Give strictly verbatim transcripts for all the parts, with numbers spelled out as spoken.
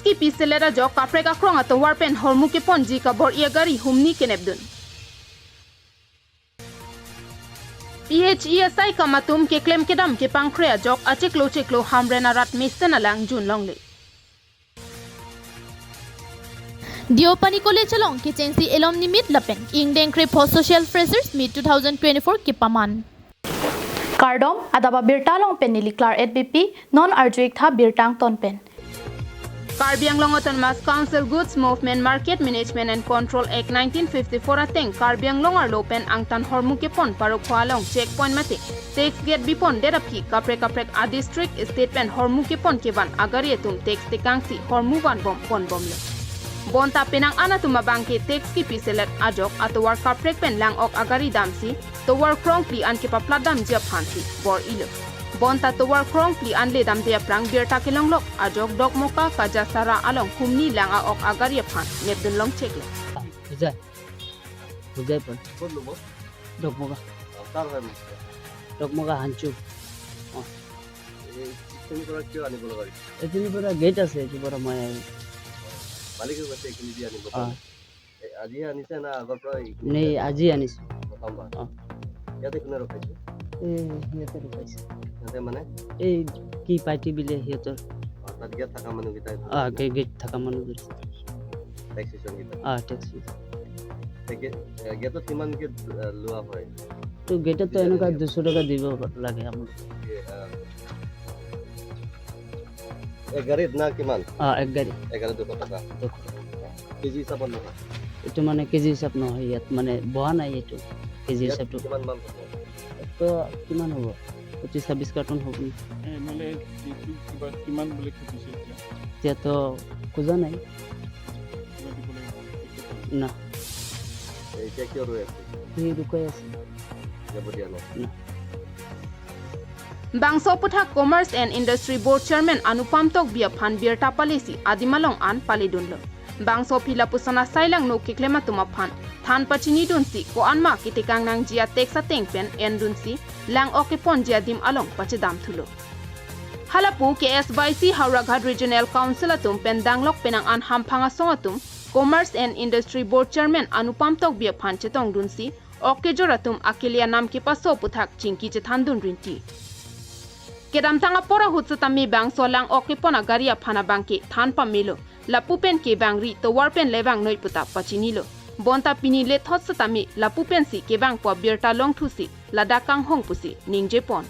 Kipi selet ajok kaprek akrong atovar pen hormu keponji kabor-i agari humni kenepdun. P H E asai kam atum keklem kedam kepangkre ajok achiklo chiklo Hamren arat mesen alang jun longle. Deopani College along kechengsi alumni meet lapen ingdeng krepho Social Freshers Meet two thousand twenty-four kepaman. Kardom, adap abirta along pen neli Claret Beypi, non arju-ik tha birta angton pen. Karbi Anglong Autonomous Council Goods Movement Market Management and Control Act nineteen fifty-four ateng Karbi Anglong arlo pen angtan hormu kepon parokho along checkpoint mate tax gate bipon det aphi kaprek kaprek a-district state pen hormu kepon kevan agari atum tax tekangsi hormu vanbom ponbomlo. Bonta penang an atum abangke tax kipi selet ajok atovar kaprek pen lang-ok agari damsi tovar krongphli an kepaplat damji aphansi bor-ilo. Bonta tovar krongphli an le damde aphrang birta kelonglok ajok Dokmoka Kajasara along humni lang a-ok agari aphan nepdun longcheklo. Hojai. Hojai pon. ক'ত ল'ব? Dokmoka. অ, কাৰ হয় মাছটো? Dokmoka Hanchu. অ। এই এইখিনিৰ পৰা কিয় আনিব লগা হৈছে? এইখিনিৰ পৰা গেট আছে, এইটোৰ পৰা মই আহিলোঁ। মালিকে কৈছে এইখিনি দি আনিব অ। কাৰণে। এ, আজিহে আনিছে না আগৰ পৰা এইখিনি নেই, ইয়াতে? আজি আনিছোঁ। প্ৰথমবাৰ? অ। ইয়াতে কোনে ৰখাইছে? এই সিহঁতে ৰখাইছে। সিহঁতে মানে? এই কি পাৰ্টি বোলে সিহঁতৰ। অ, তাত ইয়াত থকা মানুহকেইটাই? অ, গে-, গেট থকা মানুহ বোলে। টেক্স চিষ্টেম কেইটা? অ, টেক্স চিষ্টেম। তে গে-, এ, গেটত কিমানকে, এ, লোৱা হয়? তো গেটত তো এনেকুৱা দুশ টকা দিব লাগে আমাৰ। এ, আ, এক গাড়ীত না কিমান? অ, এক গাড়ী। এক গাড়ীত দুশ টকা। দুশ। কেজি হিচাপত নহয়? এইটো মানে কেজি হিচাপ নহয়, ইয়াত মানে বহা নাই এইটো। কেজি ইয়াত হিচাপটো। কিমান মাল হ'ব? ইয়াততো কিমান হ'ব? পঁচিছ ছাব্বিছ কাৰ্টুন হ'ব। এ, নহ'লে এইটো কিবা কিমান বোলে খেদিছে এতিয়া? এতিয়াতো খোজা নাই। কিবা দিব লাগিব? না। এতিয়া কিয় ৰৈ আছে? সি লুকাই আছে। যাব দিয়া নাই? না। Bangso aputhak Commerce and Industry Board Chairman Anupam Tokbi aphan birta palesi adim along an paledunlo. Bangso aphi lapuson asai langno keklem atum aphan than pachinidunsi ko-anma ketekang nangji a-tax ateng pen endunsi lang-ok keponji adim along pachedamthulo. Halapu K S Y C Howraghat Regional Council atum pen danglok penang an hamphang asong atum Commerce and Industry Board Chairman Anupam Tokbi aphan chetongdunsi ok kejor atum akele anam kepaso aputhak chingki chethandun rinti. Kedamtang apor ahut setame bangso lang-ok kepon agari aphan abangke than pamelo. Lapu pen kevangri tovar pen le vangnoi puta pachinilo. Bonta pini lethot setame lapu pensi kevangpo abirta longthusi ladak kanghong pusi ningjepon.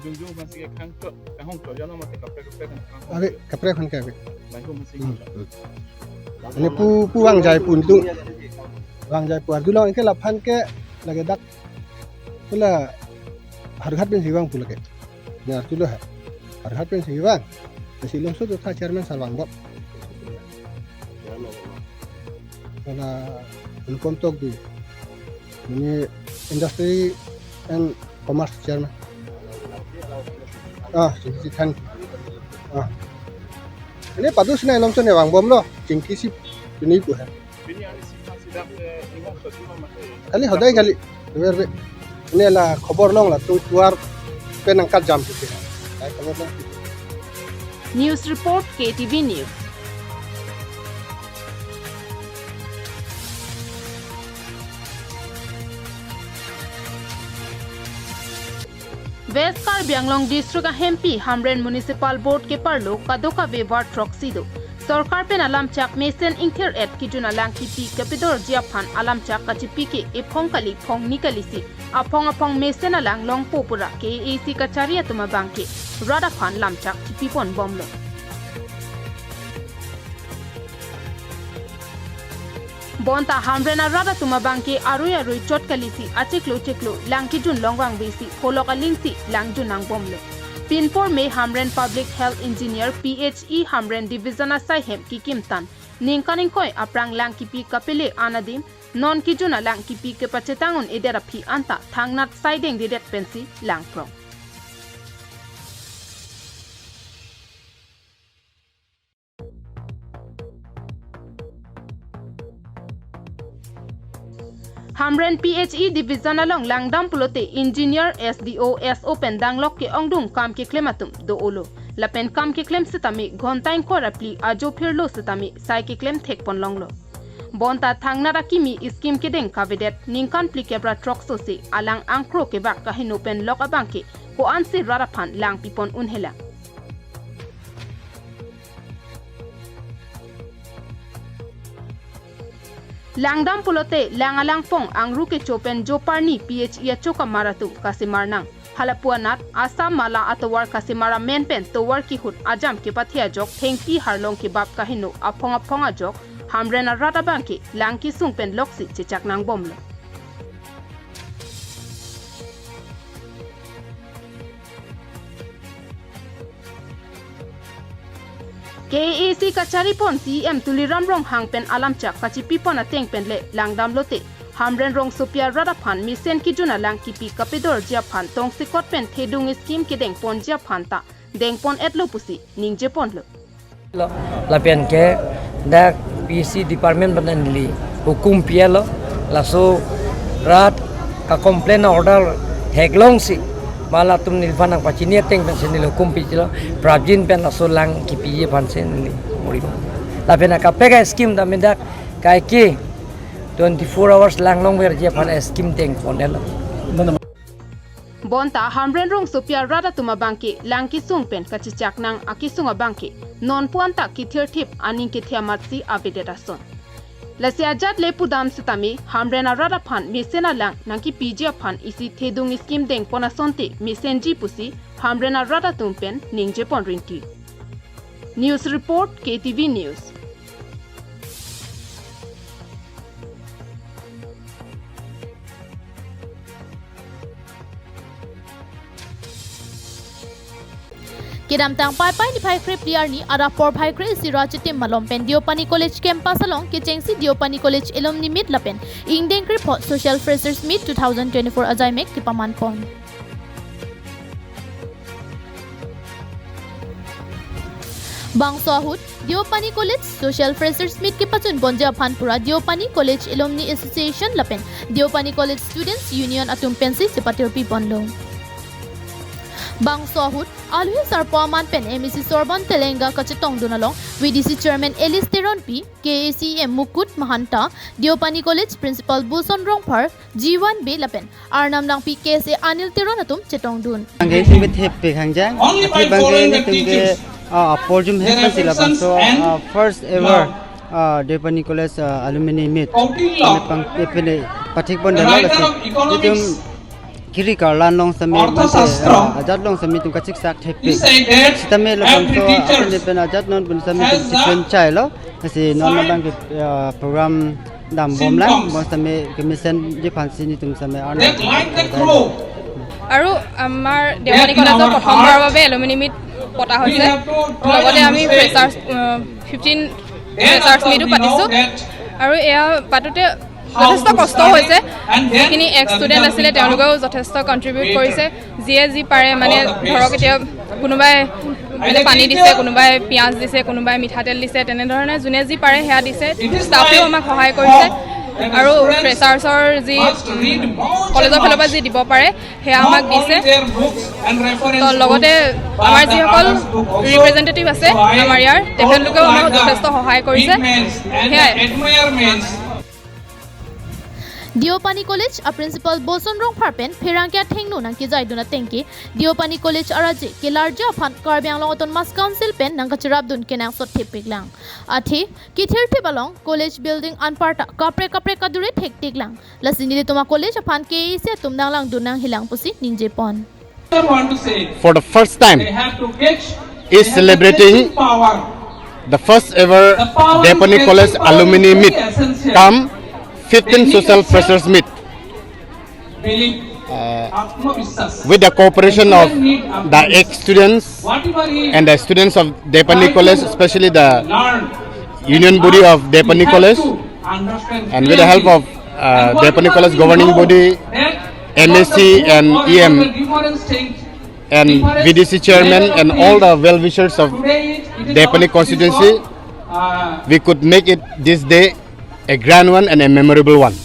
Jongjong aphansi khang to, kanghong to, jano mate kaprek kaprek khang to. Ave, kaprek aphan ke ave. Baihu masi. Hmm, hmm. Ani pu, pu vangjai pu nelitum. Vangjai pu arjulong ke laphan ke lage dak. Pula Howraghat pensi vang pu lake. Ne arjulo ha. Howraghat pensi vang. Pensi longso to tha chairman sar vangbom. Hala Anupam Tokbi. Ini Industry and Commerce Chairman. Ah, sisi than. Ah. Ini padus na ilom chone vangbomlo. Chingki si ini pu ha. Kali hodai kali. Ber be. Ini la khobor long latum tovar pen nangkat jam pusi. Ai khobor long. News report, K T V News. West Karbi Anglong District ahempi Hamren Municipal Board keparlo kadokave ward throksi do. Sorkar pen alamchak mesen ingthir-et kejun alang kipi kepedorji aphan alamchak kachipi ke ephong kali phongni kalisi aphong aphong mesen alang longpo pura K A A C kachari atum abangke rat aphan lamchak chipiponbomlo. Bonta Hamren arat atum abangke arui arui chot kalisi achiklo chiklo lang kejun longvang besi pholok alingsi lang jun nangbomlo. Pinpur me Hamren Public Health Engineer P H E Hamren Division asai hem kekimtan ningkan ingkoi aphrang lang kipi kapele an adim non kejun alang kipi kepachetang un-edet aphi anta thangnat saideng dedet pensi langphrong. Hamren P H E Division along langdam pulote Engineer, S D O, S O pen danglok ke-ongdung kam keklem atum do-olo. Lapen kam keklem setame ghonta ingkoi ra phli ajo phirlo setame sai keklem thekpon longlo. Bonta thangnat akimi scheme kedeng kavedet ningkan phlikep ra throkso si alang angkro kebak kaheno pen lok abangke ko-ansi rat aphan langpipon unhelang. Langdam pulote lang alangpong angru kecho pen joparni P H E achokamar atum kasemar nang. Halapu anat Assam mala atovar kasemar amen pen tovar kehut ajam kepathe ajok thengpi harlong kebap kaheno aphong aphong ajok Hamren arat abangke lang kesung pen loksi chechak nangbomlo. K A A C kacharipon C E M Tuliram Ronghang pen alamchak kachipipon ateng pen le langdamlote Hamren rongsopi arat aphan mesen kejun alang kipi kapedorji aphan tongsekot pen thedung scheme kedengponji aphan ta dengpon-etlo pusi ningjeponlo. Lo, lapen ke dak P C department pen neli hukum pialo, laso rat ka-complain order theklongsi mala atum neliphan nangpachini ateng pensi neli hukum pilo, prapjin pen laso lang kipiji aphansi neli muri. Lapen akaprek a-scheme tame dak kaike twenty-four hours lang longverji aphan a-scheme dengpon-etlo. Bonta Hamren rongsopi arat atum abangke lang kesung pen kachechak nang akesung abangke nonpu anta kethirthip aning kethe amatsi avedet ason. Lasi ajat le pudam setame Hamren arat aphan mesen alang nangkipiji aphan isi thedung scheme dengpon asonte mesenji pusi Hamren arat atum pen ningjepon rinti. News report, K T V News. Kedamtang Paipai niphai krepli arni adap porphai kre-isi ra chitim malom pen Deopani College campus along kechengsi Deopani College Alumni Meet lapen ingdeng krepho Social Freshers Meet two thousand twenty-four ajaimek kepamanpon. Bangso ahut Deopani College Social Freshers Meet kepachunponji aphan pura Deopani College Alumni Association lapen Deopani College Students Union atum pensi chepatirpiponlo. Bangso ahut alohi sarpo aman pen M A C Sorbon Telenga kachetongdun along V D C Chairman Alice Teronpi, K A C M Mukut Mahanta, Deopani College Principal Buson Rongphar, G one B lapen Arnam Langpi, K S A Anil Teron atum chetongdun. Bangke itum ke thepi khangjang, athe bangke itum ke, ah, porjum hek pensi labangso, ah, first ever, ah, Deopani College, ah, alumni meet. Kami pang, eh, pele pathikpon dalo lasi. Itum kiri karlan long same, mate, ah, ajat long same itum kachiksak thepi. Sitame labangso, ah, pen ajat non pun same itum chikren chailo. Lasi non labangke, ah, program dambomlang, bon same kemesenji aphansi netum same arlo. আৰু আমাৰ দেওপানী কলেজত প্ৰথমবাৰৰ বাবে alumni meet পতা হৈছে। লগতে আমি ফ্ৰেছাৰ্ছ, আহ, fifteen freshers মিটো পাতিছোঁ। আৰু এয়া পাতোঁতে যথেষ্ট কষ্ট হৈছে। যিখিনি এক্স ষ্টুডেণ্ট আছিলে, তেওঁলোকেও যথেষ্ট কণ্ট্ৰিবিউট কৰিছে। যিয়ে যি পাৰে, মানে, ধৰক, এতিয়া কোনোবাই এতিয়া পানী দিছে, কোনোবাই পিঁয়াজ দিছে, কোনোবাই মিঠাতেল দিছে, তেনেধৰণে যোনে যি পাৰে সেয়া দিছে। ষ্টাফেও আমাক সহায় কৰিছে আৰু ফ্ৰেছাৰ্ছৰ যি কলেজৰ ফালৰ পৰা যি দিব পাৰে সেয়া আমাক দিছে। তো লগতে আমাৰ যিসকল ৰিপ্ৰেজেণ্টেটিভ আছে আমাৰ ইয়াৰ, তেখেতলোকেও আমাক যথেষ্ট সহায় কৰিছে। সেয়াই। Deopani College a Principal Boson Rongphar pen pherangke athengno nangkejaidun atengke Deopani College araje kelarji aphan Karbi Anglong Autonomous Council pen nangkacherapdun kenangsot thepiklang. Athe kethirthip along college building anparta kaprek kaprek kadure thektiklang. Lasi nelitum a college aphan K A A C atum nanglangdun nanghelang pusi ningjepon. For the first time is celebrating the first ever Deopani College Alumni Meet cum fifteen Social Freshers Meet, uh, with the cooperation of the ex-students and the students of Deopani College, especially the union body of Deopani College, and with the help of, uh, Deopani College governing body, M A C and E M, and V D C chairman, and all the well-wishers of Deopani constituency, we could make it this day a grand one and a memorable one.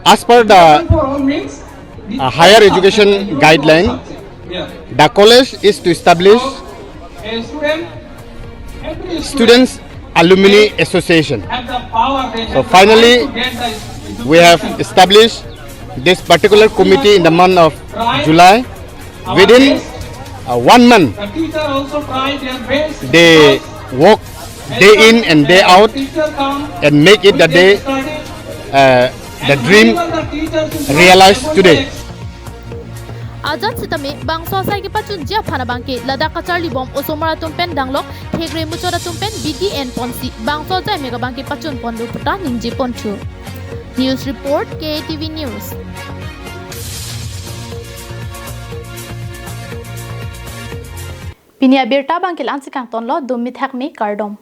As per the, uh, higher education guideline, The college is to establish Students Alumni Association. So finally, we have established this particular committee in the month of July. Within uh, one month, they work day in and day out and make it the day, uh, the dream realized today. Ajat sitame bangso asai kepachunji aphan abangke ladak kacharlibom osomar atum pen danglok thekre muchot atum pen bidi en ponsi bangso ajai mega abangke pachun pon do puta ningje ponthu. News report, K A T V News. Pini abirta abangke la-ansi kangtonlo, dum mithak me, kardom.